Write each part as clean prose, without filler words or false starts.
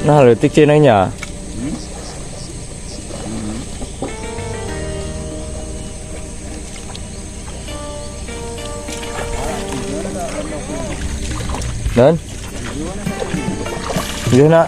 Nah, leutik cenah nya. Dan? Iya nak.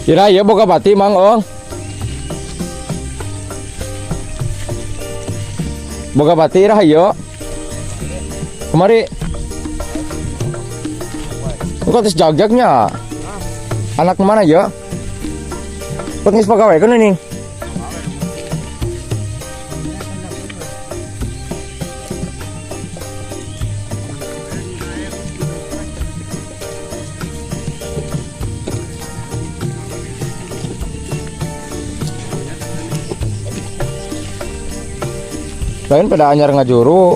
Kira ya boga bati Mang Ong. Boga bati ira yo. Kemari. Kok tes jagjagnya? Anak mana ya? Kok ngis pegawai kan ini? Lain pada anyar ngajuru.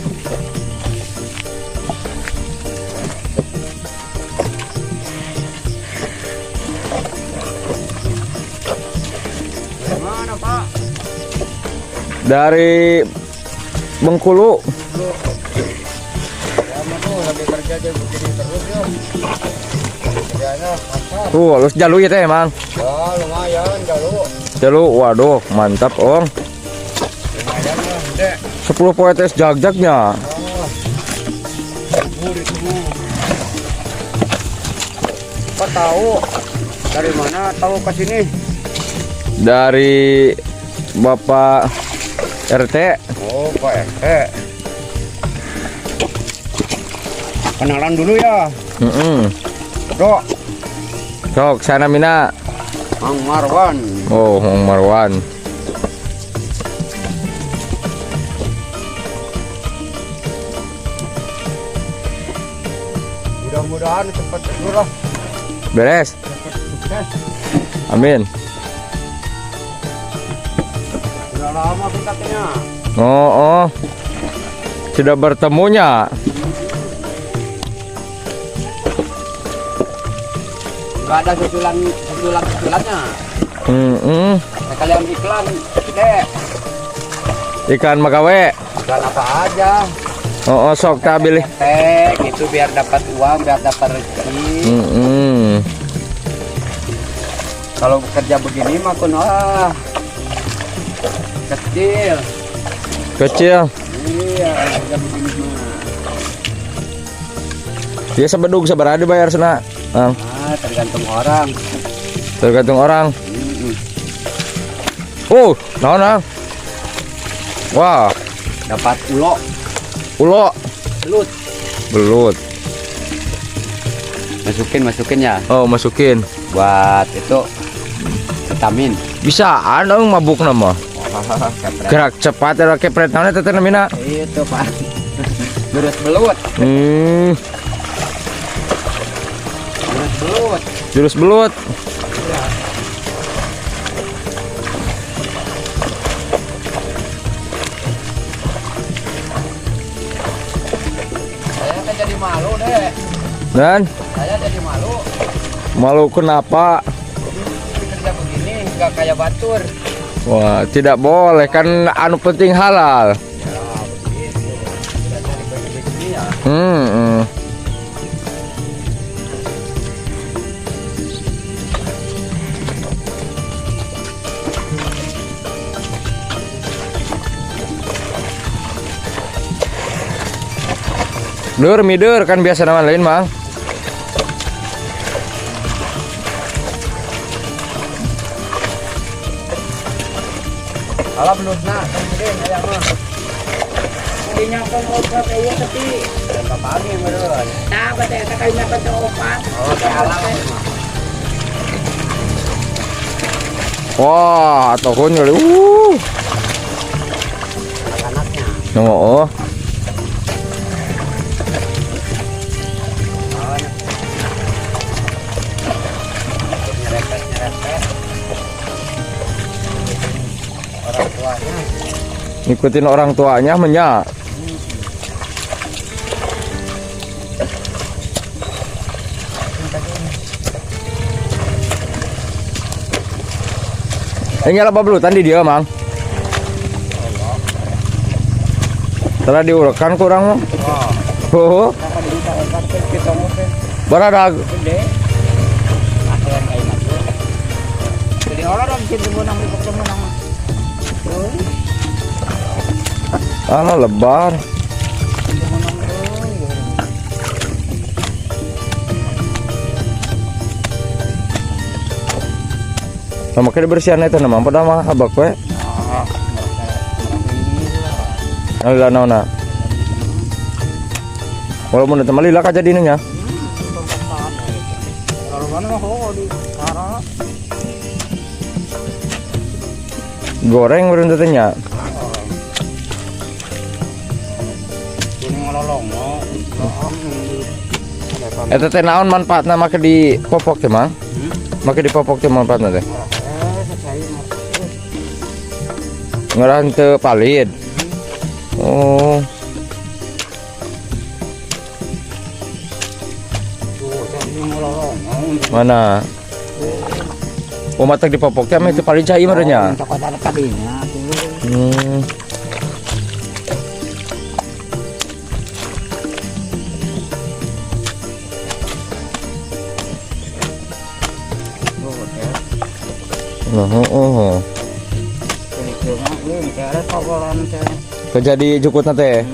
Dari mana, Pak? Dari Bengkulu. Ya, tuh lagi kerja aja begini terus ya. Kerjanya kasar. Tuh, halus jalu ya teh emang. Ya, lumayan jalu. Jalu, waduh, mantap, Ong. Lumayan lah, Dek. 10 poe tes jagjagnya. Oh. Subur itu mah. Pak tahu dari mana tahu ke sini? Dari Bapak RT. Oh, Pak RT. Kenalan dulu ya, Bro. Sok, sana mina. Mang Marwan. Oh, Mang Marwan. Mudah-mudahan cepat lah, Beres. cepat sukses. Amin. Sudah lama kita kayaknya. Oh. Sudah bertemunya. Gak ada susulan susulan susulannya. Nah, kalian iklan, deh. Ikan magawe. Iklan apa aja? Oh, sok tak bilih. Teh, gitu biar dapat uang, biar dapat rezeki. Kalau bekerja begini mah kun ah kecil. Kecil. Iya, kerja begini mah. Ya sebedug sabaraha dibayar sana. Ang, Ah, tergantung orang. Tergantung orang. Oh, naon Ang? Wah, Dapat ulo, ulo, belut. Belut. Masukin, masukin ya. Oh, masukin. Buat itu vitamin. Bisa anu mabuk nama. Wah, kepret. Gerak cepat ya kepret naon eta teh namina? Itu, Pak. Jurus belut, jurus belut. Jurus belut. Iya. Saya kan jadi malu deh. Dan Saya jadi malu. Malu kenapa? Kerja begini nggak kayak batur. Wah, tidak boleh kan anu penting halal. Ya begitu. Tidak cari begini ya. Dur midur kan biasa nama lain, Mang. Alah belutna, kan gede aya mah. Dinyangkan opat eueuh tapi Dan pagi meureun. Nah, bade eta kayuna teh opat. Oh, teh alam mah. Wah, tohon kali. Anak-anaknya. Oh. Ngikutin orang tuanya menya. Eh, nyala babelutan di dia, Mang. Telah diurekan kurang mah. Oh, baradag. Gede. Aturan kayak gitu. Jadi orang orang situ menang di menang. Alah lebar. Sama kayak dibersihan itu nama pada mah abak we. Lila naona. Walaupun itu mah lila kajadiannya nya. Kalau mana mah oh di cara Goreng beureun teh nya. kuning ngelolong oh. Eta teh naon manfaatna make di popok teh, Mang? Make di popok teh manfaatna teh. Ngarah teu palid. Oh, mana? Oh, matak di popok teh mah teu palid cai mah nya. Hmm. Nah, oh, oh. Kejadi jukutna teh.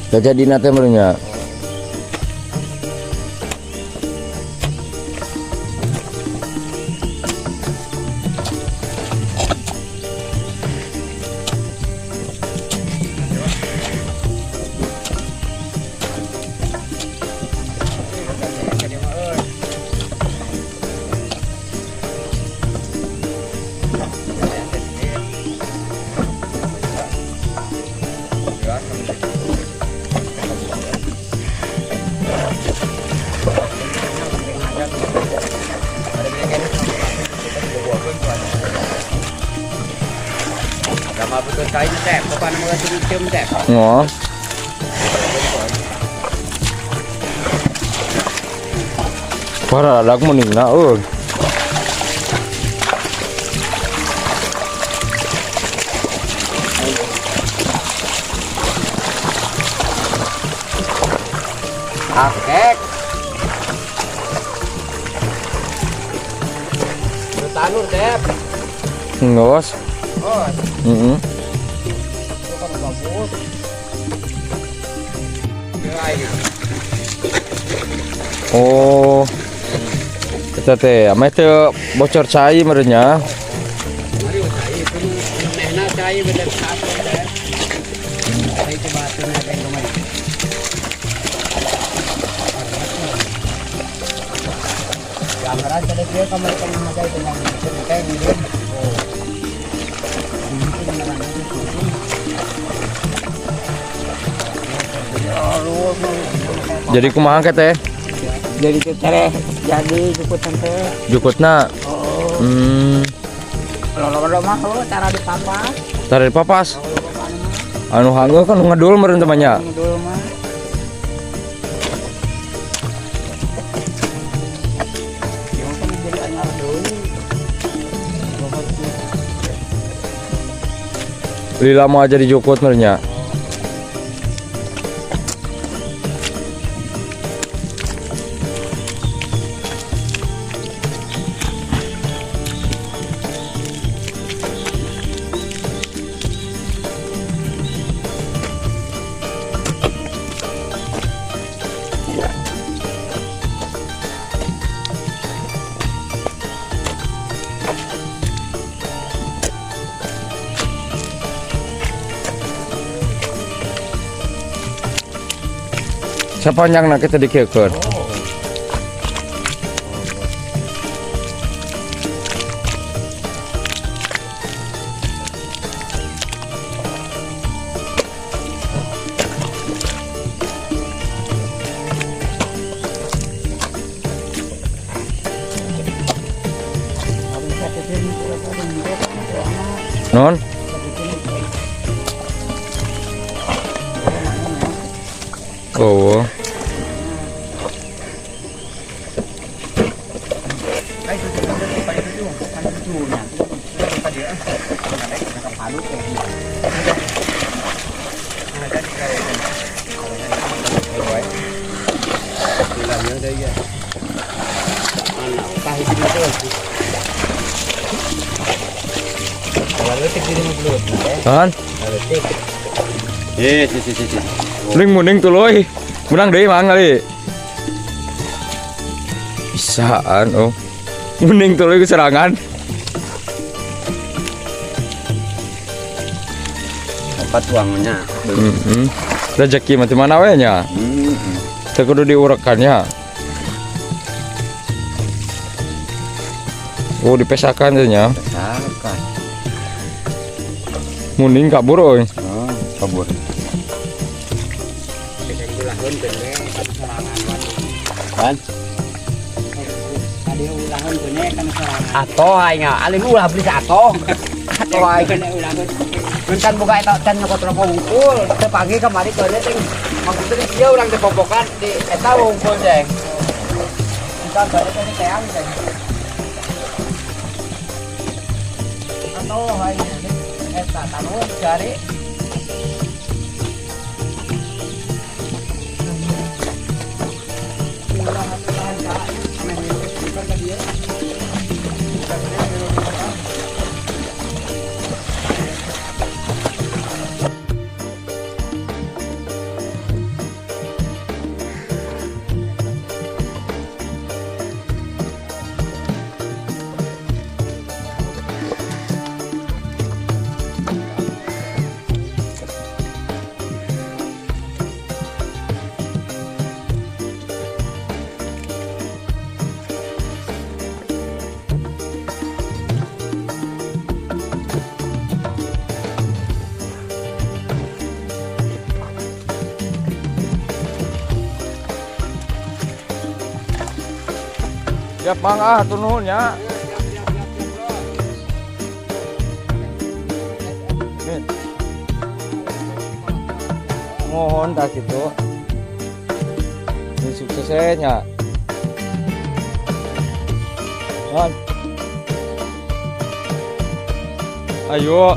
Kejadi teh meureun nya. Oh. Para lag meningna euy. Akek. Tanur, Tep. Ngos. Oh, Heeh. Oh. Eta teh ame teu bocor cai meureun nya. Mari cai pun mehna cai bener satu teh. Cai ke batu na teh rumah. Gambaran tadi dia kamar kamar macam itu yang teh ini. Jadi kumaha ke teh? Jadi teh jadi jukutan teh. Jukutna. Oh, Hmm, kalau mah oh cara dipapas. tarik papas. Anu hangeu kan ngedul meureun teh nya. Dulu mah. Yang kan jadi anyar deui. Lila mau aja dijukut meureun nya. Sapanjangna kita dikiekeun. Non? Oh. Han. Eh, si si si si. Ling muning tuluy. Menang deui mang kali. Bisaan oh. Muning tuluy keserangan. Dapat uangnya. Heeh. Rezeki mah mana we nya? Teu kudu diurekan nya. Oh, dipesakan teh nya. Pesakan. Muning kabur euy. Oh, kabur. Kan? Atoh aing alim ulah beli atoh. Atoh aing. Bentan buka eta can nyokot rokok wungkul. Teu pagi kamari keule teh. Maksudnya ieu urang teh popokan di eta wungkul teh. Entar balik teh teang teh. Atoh aing eta tanuh jari. Siap mang ah, hatur nuhun nya. Min. Mohon tak gitu. Ini suksesnya. Mon. Ayo.